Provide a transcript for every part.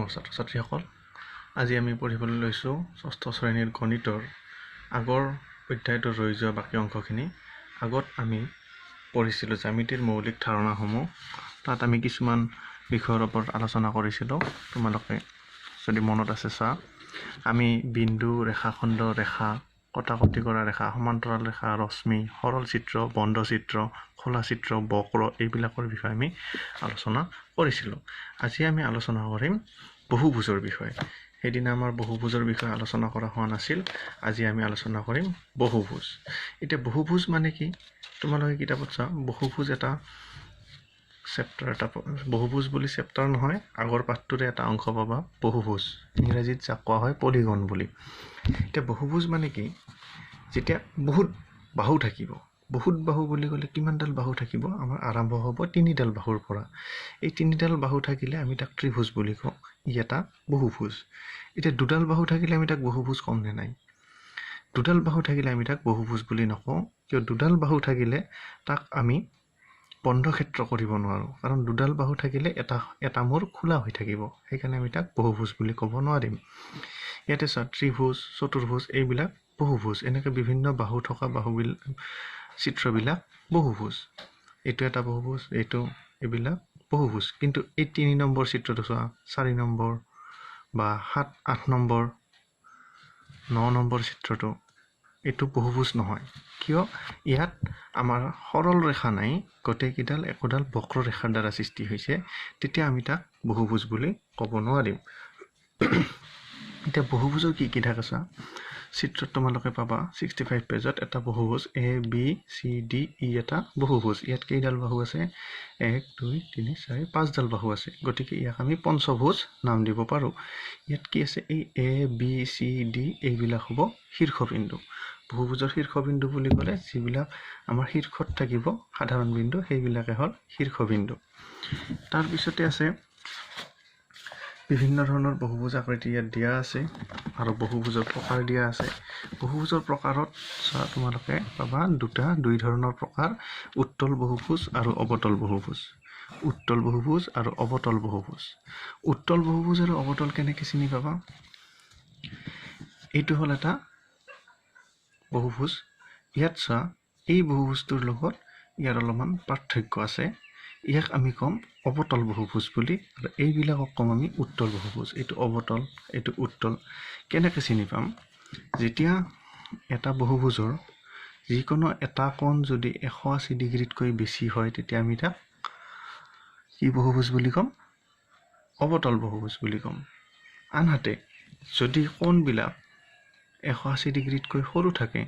মৰমৰ ছাত্ৰ ছাত্ৰীসকল, আজি আমি পঢ়িবলৈ লৈছোঁ ষষ্ঠ শ্ৰেণীৰ গণিতৰ আগৰ অধ্যায়টোৰ ৰৈ যোৱা বাকী অংশখিনি। আগত আমি পঢ়িছিলোঁ জ্যামিতিৰ মৌলিক ধাৰণাসমূহ। তাত আমি কিছুমান বিষয়ৰ ওপৰত আলোচনা কৰিছিলোঁ। তোমালোকে যদি মনত আছে চোৱা, আমি বিন্দু, ৰেখাখণ্ড, ৰেখা, কটাকটি কৰা ৰেখা, সমান্তৰাল ৰেখা, ৰশ্মি, সৰল চিত্ৰ, বন্ধ চিত্ৰ, খোলা চিত্ৰ, বক্ৰ এইবিলাকৰ বিষয়ে আমি আলোচনা কৰিছিলোঁ। আজি আমি আলোচনা কৰিম বহুভুজৰ বিষয়ে। সেইদিনা আমাৰ বহুভুজৰ বিষয়ে আলোচনা কৰা হোৱা নাছিল। আজি আমি আলোচনা কৰিম বহুভুজ। এতিয়া বহুভুজ মানে কি? তোমালোকে কিতাপত চোৱা, বহুভুজ এটা চেপ্টাৰ, এটা বহুভুজ বুলি চেপ্টাৰ নহয়, আগৰ পাঠটোৰে এটা অংশ পাবা বহুভুজ। ইংৰাজীত যাক কোৱা হয় পলিগন বুলি। এতিয়া বহুভুজ মানে কি? যেতিয়া বহুত বাহু থাকিব, বহুত বাহু বুলি ক'লে কিমানডাল বাহু থাকিব? আমাৰ আৰম্ভ হ'ব তিনিডাল বাহুৰ পৰা। এই তিনিডাল বাহু থাকিলে আমি তাক ত্ৰিভুজ বুলি কওঁ, ই এটা বহুভুজ। এতিয়া দুডাল বাহু থাকিলে আমি তাক বহুভুজ ক'ম নে নাই? দুডাল বাহু থাকিলে আমি তাক বহুভুজ বুলি নকওঁ। কিয়? দুডাল বাহু থাকিলে তাক আমি বন্ধ ক্ষেত্ৰ কৰিব নোৱাৰোঁ, কাৰণ দুডাল বাহু থাকিলে এটা এটা মূৰ খোলা হৈ থাকিব, সেইকাৰণে আমি তাক বহুভুজ বুলি ক'ব নোৱাৰিম। ইয়াতে চোৱা, ত্ৰিভুজ, চতুৰ্ভুজ এইবিলাক বহুভুজ। এনেকৈ বিভিন্ন বাহু থকা বাহুবিলাক চিত্ৰবিলাক বহুভুজ। এইটো এটা বহুভুজ, এইটো, এইবিলাক বহুভুজ। কিন্তু এই 3 নম্বৰ চিত্ৰটো চোৱা, 4 নম্বৰ বা 7, 8 নম্বৰ, 9 নম্বৰ চিত্ৰটো, এইটো বহুভুজ নহয়। কিয়? ইয়াত আমাৰ সৰল ৰেখা নাই, গোটেইকেইডাল একোডাল বক্ৰ ৰেখাৰ দ্বাৰা সৃষ্টি হৈছে, তেতিয়া আমি তাক বহুভুজ বুলি ক'ব নোৱাৰিম। এতিয়া বহুভুজৰ কি কি থাকে চোৱা, চিত্ৰত তোমালোকে পাবা 65 পেজত এটা বহুভুজ A B C D E এটা বহুভুজ। ইয়াত কেইডাল বাহু আছে? 1 2 3 4 5ডাল বাহু আছে, গতিকে ইয়াক আমি পঞ্চভুজ নাম দিব পাৰোঁ। ইয়াত কি আছে? এই এ বি চি ডি এইবিলাক হ'ব শীৰ্ষবিন্দু। বহুভুজৰ শীৰ্ষবিন্দু বুলি ক'লে যিবিলাক আমাৰ শীৰ্ষত থাকিব সাধাৰণ বিন্দু, সেইবিলাকে হ'ল শীৰ্ষবিন্দু। তাৰপিছতে আছে বিভিন্ন ধৰণৰ বহুভুজ আকৃতি ইয়াত দিয়া আছে আৰু বহুভুজৰ প্ৰকাৰ দিয়া আছে। বহুভুজৰ প্ৰকাৰত চোৱা, তোমালোকে পাবা দুই ধৰণৰ প্ৰকাৰ, উত্তল বহুভুজ আৰু অৱতল বহুভুজ। উত্তল বহুভুজ আৰু অৱতল বহুভুজ। উত্তল বহুভুজ আৰু অৱতল কেনেকৈ চিনি পাবা? এইটো হ'ল এটা বহুভুজ। ইয়াত চোৱা, এই বহুভুজটোৰ লগত ইয়াৰ অলপমান পাৰ্থক্য আছে। ইয়াক আমি ক'ম অৱতল বহুভুজ বুলি আৰু এইবিলাকক ক'ম আমি উত্তল বহুভুজ। এইটো অৱতল, এইটো উত্তল। কেনেকৈ চিনি পাম? যেতিয়া এটা বহুভুজৰ যিকোনো এটা কোণ যদি 180 ডিগ্ৰীতকৈ বেছি হয়, তেতিয়া আমি তাক কি বহুভুজ বুলি ক'ম? অৱতল বহুভুজ বুলি ক'ম। আনহাতে যদি কোণবিলাক 180 ডিগ্ৰীতকৈ সৰু থাকে,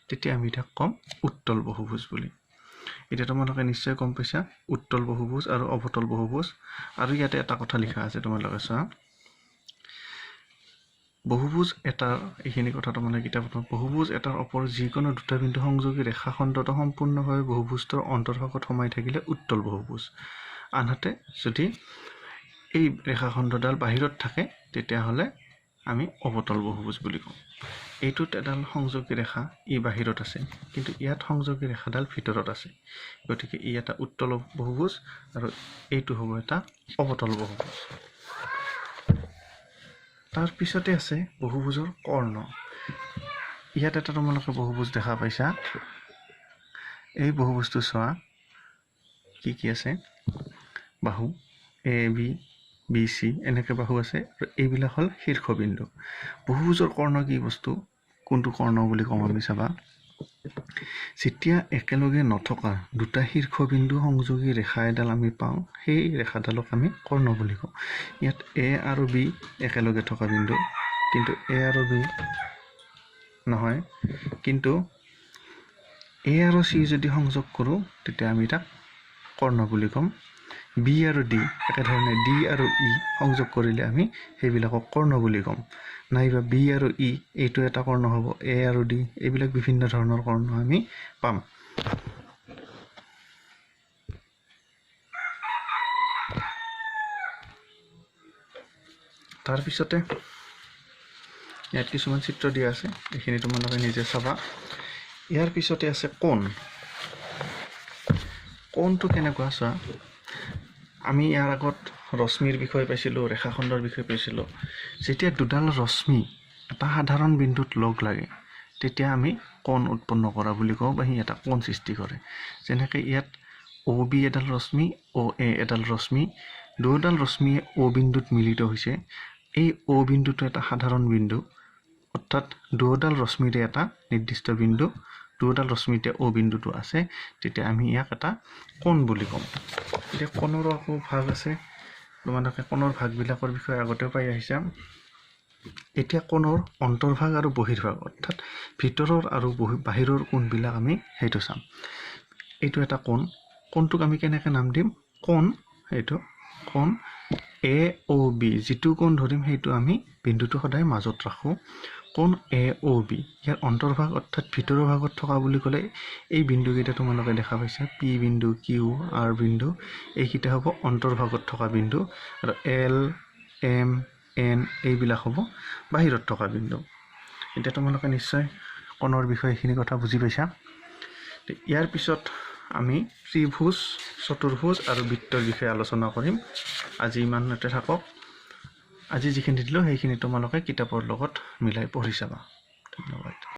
তেতিয়া আমি তাক ক'ম উত্তল বহুভুজ বুলি। এতিয়া তোমালোকে নিশ্চয় গম পাইছা উত্তল বহুভুজ আৰু অৱতল বহুভুজ। আৰু ইয়াতে এটা কথা লিখা আছে, তোমালোকে চোৱা, বহুভুজ এটাৰ, এইখিনি কথা তোমালোকে কিতাপত, বহুভুজ এটাৰ ওপৰত যিকোনো দুটা বিন্দু সংযোগী ৰেখাখণ্ডটো সম্পূৰ্ণভাৱে বহুভুজটোৰ অন্তৰ্ভাগত সোমাই থাকিলে উত্তল বহুভুজ। আনহাতে যদি এই ৰেখাখণ্ডডাল বাহিৰত থাকে, তেতিয়াহ'লে আমি অৱতল বহুভুজ বুলি কওঁ। এইটোত এডাল সংযোগী ৰেখা ই বাহিৰত আছে, কিন্তু ইয়াত সংযোগী ৰেখাডাল ভিতৰত আছে, গতিকে ই এটা উত্তল বহুভুজ আৰু এইটো হ'ব এটা অৱতল বহুভুজ। তাৰপিছতে আছে বহুভুজৰ কৰ্ণ। ইয়াত এটা তোমালোকে বহুভুজ দেখা পাইছা। এই বহুভুজটো চোৱা কি কি আছে, বাহু এ বি বি চি এনেকৈ বাহু আছে আৰু এইবিলাক হ'ল শীৰ্ষবিন্দু। বহুভুজৰ কৰ্ণ কি বস্তু, কোনটো কৰ্ণ বুলি ক'ম আমি চাবা। যেতিয়া একেলগে নথকা দুটা শীৰ্ষবিন্দু সংযোগী ৰেখা এডাল আমি পাওঁ, সেই ৰেখাডালক আমি কৰ্ণ বুলি কওঁ। ইয়াত এ আৰু বি একেলগে থকা বিন্দু, কিন্তু এ আৰু বি নহয়, কিন্তু এ আৰু চি যদি সংযোগ কৰোঁ তেতিয়া আমি তাক কৰ্ণ বুলি ক'ম। বি আৰু ডি একেধৰণে ডি আৰু ই সংযোগ কৰিলে আমি সেইবিলাকক কৰ্ণ বুলি ক'ম। নাইবা বি আৰু ই এইটো এটা কৰ্ণ হ'ব, এ আৰু ডি, এইবিলাক বিভিন্ন ধৰণৰ কৰ্ণ আমি পাম। তাৰপিছতে ইয়াত কিছুমান চিত্ৰ দিয়া আছে, এইখিনি তোমালোকে নিজে চাবা। ইয়াৰ পিছতে আছে কোণ। কোণটো কেনেকুৱা চোৱা, আমি ইয়াৰ আগত ৰশ্মিৰ বিষয়ে পাইছিলোঁ, ৰেখাখণ্ডৰ বিষয়ে পাইছিলোঁ। যেতিয়া দুডাল ৰশ্মি এটা সাধাৰণ বিন্দুত লগ লাগে তেতিয়া আমি কোণ উৎপন্ন কৰা বুলি কওঁ বা সি এটা কোণ সৃষ্টি কৰে। যেনেকৈ ইয়াত অ' বি এডাল ৰশ্মি, অ' এ এডাল ৰশ্মি, দুয়োডাল ৰশ্মিয়ে অ' বিন্দুত মিলিত হৈছে। এই অ' বিন্দুটো এটা সাধাৰণ বিন্দু, অৰ্থাৎ দুয়োডাল ৰশ্মিৰে এটা নিৰ্দিষ্ট বিন্দু, দুয়োডাল ৰশ্মিতে অ' বিন্দুটো আছে, তেতিয়া আমি ইয়াক এটা কোণ বুলি ক'ম। এতিয়া কোণৰো আকৌ ভাগ আছে, তোমালোকে কোণৰ ভাগবিলাকৰ বিষয়ে আগতেও পাই আহিছা। এতিয়া কোণৰ অন্তৰ্ভাগ আৰু বহিৰ্ভাগ, অৰ্থাৎ ভিতৰৰ আৰু বাহিৰৰ কোণবিলাক আমি সেইটো চাম। এইটো এটা কোণ, কোণটোক আমি কেনেকৈ নাম দিম? কোণ, এইটো কোণ এ অ' বি, যিটো কোণ ধৰিম সেইটো আমি বিন্দুটো সদায় মাজত ৰাখোঁ। কোণ এ অ' বি, ইয়াৰ অন্তৰ্ভাগ অৰ্থাৎ ভিতৰৰ ভাগত থকা বুলি ক'লে এই বিন্দুকেইটা তোমালোকে দেখা পাইছা, পি বিন্দু, কিউ, আৰ বিন্দু, এইকেইটা হ'ব অন্তৰ্ভাগত থকা বিন্দু, আৰু এল, এম, এন এইবিলাক হ'ব বাহিৰত থকা বিন্দু। এতিয়া তোমালোকে নিশ্চয় কোণৰ বিষয়ে এইখিনি কথা বুজি পাইছা। ইয়াৰ পিছত আমি ত্ৰিভুজ, চতুৰ্ভুজ আৰু বৃত্তৰ বিষয়ে আলোচনা কৰিম। আজি ইমানতে থাকক। আজি যিখিনি দিলোঁ সেইখিনি তোমালোকে কিতাপৰ লগত মিলাই পঢ়ি চাবা। ধন্যবাদ।